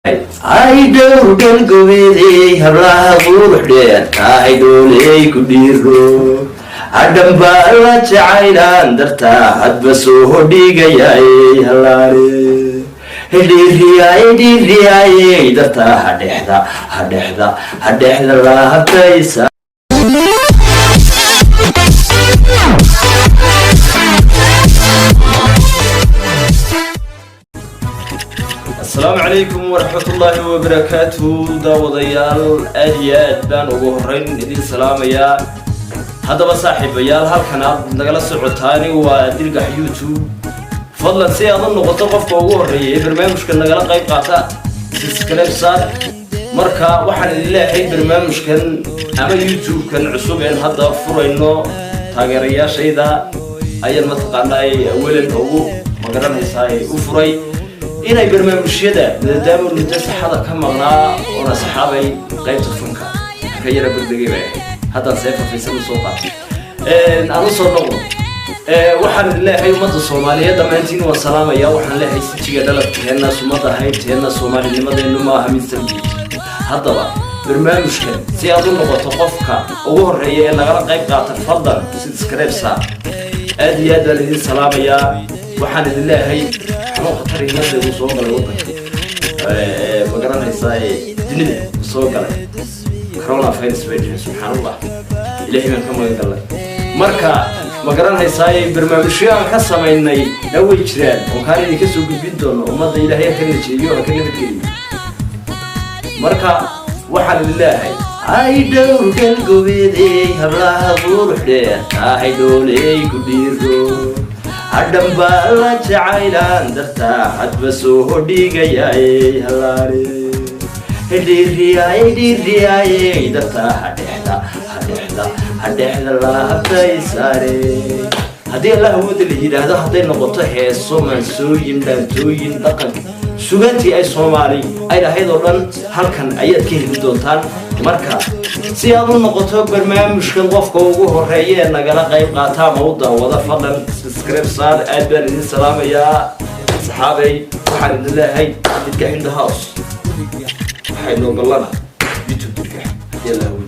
Ay dhowrgan gobeedey, hablaha qurux dheer tahay, dhooley ku dhiiro hadhanbaa la jacaylaan dartaa hadba soo hodhigayay halaale dhiiriyaay dhiiriyaayey dartaa hadhexda hadhexda hadhexda lahabtaysa. Asalaamu calaykum waraxmatullaahi wabarakaatu. Daawadayaal, aad iyo aad baan ugu horeyn idin salaamayaa. Haddaba saaxiibayaal, halkan aad nagala socotaani waa Dirgax YouTube. Fadlan, si aad u noqoto qofka ugu horreeya ee barnaamijka nagala qayb qaata, subscribe saar. Marka waxaan idin leeyahay, barnaamijkan ama YouTube-kan cusub een hadda furayno, taageerayaashayda ayaan mataqaanaa awalan ugu magaranaysaa u furay inay barnaamijyada, maadaama muddo saxada ka maqnaa oona saxaabay qaybta fanka ka yara berdegay bay ahayd, haddaan see fafaysan usoo qaatay aan usoo noqdo. Waxaan idin leeyahay, ummadda Soomaaliyeed dhammaantiin waan salaamaya. Waxaan leeyahay, sijiga dhaladkeenna, sumada haybteenna, soomaalinimadeennu ma aha mid salbi. Haddaba barnaamijkan, si aad u noqoto qofka ugu horreeya ee nagala qayb qaata, fadlan subscribe saar. Aad iyo aad baan idin salaamayaa. Waxaan idin leeyahay, xanuun khatar inada uu soo galay waddanka, ma garanaysaa, dunida uu soo galay, corona virus bay dhiheen. Subxaan Allah, Ilaahay baan ka magan galnay. Marka ma garanaysaa, barnaamijyo aan ka samaynay na way jiraan oon kaan idinka soo gudbin doono. Ummadda Ilaahay ha ka najeeyo, ha ka nabadgeliyo. Marka waxaan idin leeyahay, ay dhowrgan gobeedey, hablaha qurux dheer tahay, dhooley ku dhiiro hadhan baa la jacaylaan dartaa hadba soo hodhigayay halaale dhiiriyaay dhiiriyaayey dartaa hadhexda hadhexda hadhexda lahabtay saare. Haddii Allah awooda la yidhaahdo, hadday noqoto heeso, maansooyin, dhaantooyin, dhaqanka, sugantii ay Soomaali ay lahayd oo dhan, halkan ayaad ka heli doontaan. Marka si aad u noqoto barnaamijkan qofka ugu horeeya ee nagala qayb qaata ama u daawada, fadlan subscribe saar. Aad baan idin salaamayaa saxaabay. Waxaan idin leeyahay, Dirgax in the house. Waxay noo ballana YouTube Dirgax, haddii Allah.